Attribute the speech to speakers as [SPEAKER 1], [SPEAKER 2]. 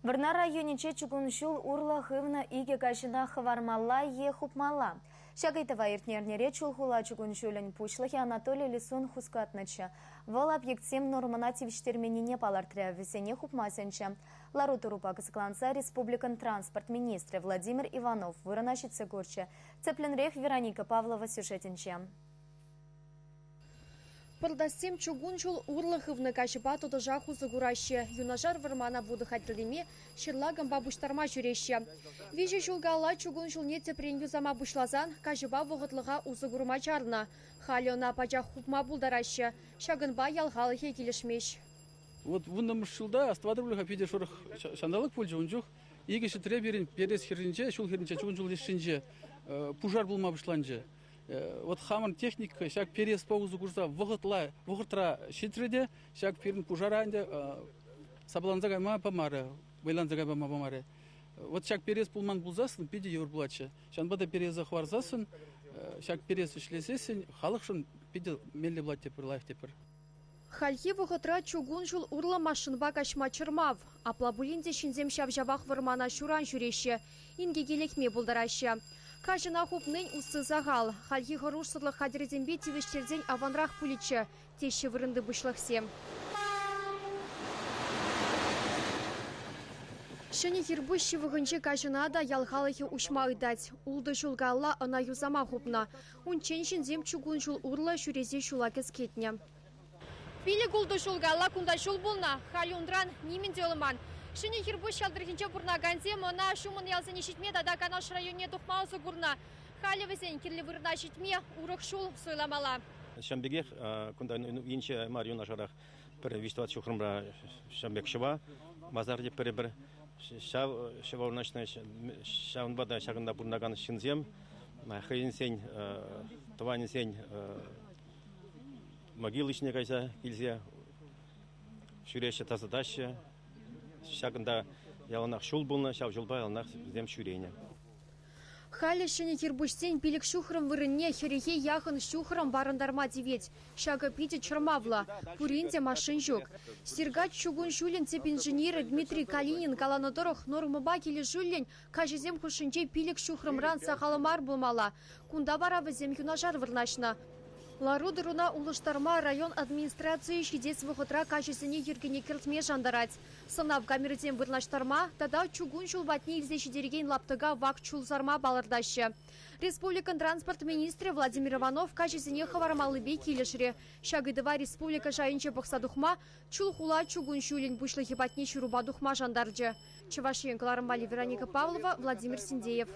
[SPEAKER 1] Вӑрнар районӗнче чукун ҫул урлӑ хывнӑ икӗ каҫӑна хӑвармалла е хупмалла. Ҫак ыйтӑва иртнӗ эрнере Чулхула чукун ҫулӗн пуҫлӑхӗ Анатолий Лисун хускатнӑччӗ. Вӑл объектсем нормӑна тивӗҫтерменнине палӑртрӗ, вӗсене хупма сӗнчӗ. Лару-тӑрупа кӑсӑкланса республикӑн транспорт министрӗ Владимир Иванов вырӑна ҫитсе курчӗ. Тӗплӗнрех Вероника Павлова сюжетӗнче.
[SPEAKER 2] Пӑртассем чукун ҫул урлӑ хывнӑ каҫӑпа тӑтӑшах усӑ кураҫҫӗ. Юнашар вӑрмана вутӑ хатӗрлеме, ҫырла-кӑмпа пуҫтарма ҫӳреҫҫӗ. 3 ҫул каялла чукун ҫулне тӗпрен юсама пуҫласан каҫӑпа вӑхӑтлӑха усӑ курма чарнӑ. Халӗ ӑна пачах хупма пултараҫҫӗ. Ҫакӑнпа ял халӑхӗ килӗшмест.
[SPEAKER 3] Вот 10-мӗш ҫулта астӑватӑп-ха, питӗ шӑрӑх ҫанталӑк пулчӗ ун чух. Икӗ ҫӗтре пирӗн Перес хӗрринче, ҫул хӗрринче, чукун ҫул лешшинче пушар пулма пуҫланчӗ. Вот хамӑн техника ҫак переспа усӑ курса вӑхӑтла, вӑхӑтра ҫитрӗ те ҫак пирӗн пушара ӗнтӗ сапаланса кайма памарӗ, вӑйланса кайма памарӗ. Вот ҫак перес пулман пулсассӑн питӗ йывӑр пулатчӗ. Ҫавӑнпа та пересе хӑварсассӑн, ҫак перес ӗҫлесессӗн халӑхшӑн питӗ меллӗ пулать тепӗр, лайӑх тепӗр.
[SPEAKER 2] Хальхи вӑхӑтра чукун ҫул урлӑ машинпа каҫма чӑрмав. Апла пулин те ҫынсем ҫав-ҫавах вӑрмана ҫуран ҫӳреҫҫӗ, инкеке лекме пултараҫҫӗ. Каҫӑна хупнин усси сахал. Хальхи хӑрушсӑрлӑх хатӗрӗсемпе тивӗҫтерсен аванрах пулӗччӗ, теҫҫӗ вырӑнти пуҫлӑхсем. Ҫӗнӗ Хирпуҫ ҫывӑхӗнчи каҫӑна та ял халӑхӗ уҫма ыйтать. 6 ҫул каялла ӑна юсама хупнӑ. Унччен ҫынсем чукун ҫул урлӑ ҫӳресе ҫула кӗскетнӗ. 5-6 ҫул каялла кунта ҫул пулнӑ. Халӗ унран нимӗн те юлман. Ҫӗнӗ Хирпуҫ ял тӑрӑхӗнче пурӑнакансем ӑна ҫумӑн ялсене ҫитме тата Канаш районне тухма усӑ курнӑ. Халӗ вӗсен кирлӗ вырӑна ҫитме урӑх ҫул суйламалла.
[SPEAKER 4] Ҫавӑн пекех кунта инҫе мар юнашарах пӗр виҫ-тӑват ҫухрӑмра ҫавӑн пек ҫӑва, масар те пӗр-пӗр ҫав ҫӑва вырнаҫнӑ. Ҫавӑнпа та ҫакӑнта пурӑнакан ҫынсем хӑйсен тӑванӗсен могила ҫине кайса килсе ҫӳреҫҫӗ, тасатаҫҫӗ. Ҫакӑнта яланах ҫул пулнӑ, ҫав ҫулпа яланах вӗсем ҫӳренӗ.
[SPEAKER 2] Халӗ Ҫӗнӗ Хирпуҫсен 5 ҫухрӑм вырӑнне 40-е яхӑн ҫухрӑм парӑнтарма тивет. Ҫакӑ питӗ чӑрмавлӑ. Пурин те машин ҫук. Сергач чукун ҫулӗн тӗп инженерӗ Дмитрий Калинин каланӑ тӑрӑх, нормӑпа килӗшӳллӗн каҫӑсем хушшинче 5 ҫухрӑмран сахал мар пулмалла. Кунта вара вӗсем юнашар вырнаҫнӑ. Лару-тӑруна улӑштарма район администрацийӗ ҫитес вӑхӑтра каҫӑсене йӗркене кӗртме шантарать. Сӑнав камерисем вырнаҫтарма тата чукун ҫул патне илсе ҫитерекен лаптӑка вак чул сарма палӑртаҫҫӗ. Республикӑн транспорт министрӗ Владимир Иванов каҫӑсене хӑвармаллипе килӗшрӗ. Ҫак ыйтӑва республика шайӗнче пӑхса тухма Чулхула чукун ҫулӗн пуҫлӑхӗ патне ҫырупа тухма шантарчӗ. Чӑваш Ен кӑларӑм валли Вероника Павлова, Владимир Синдеев.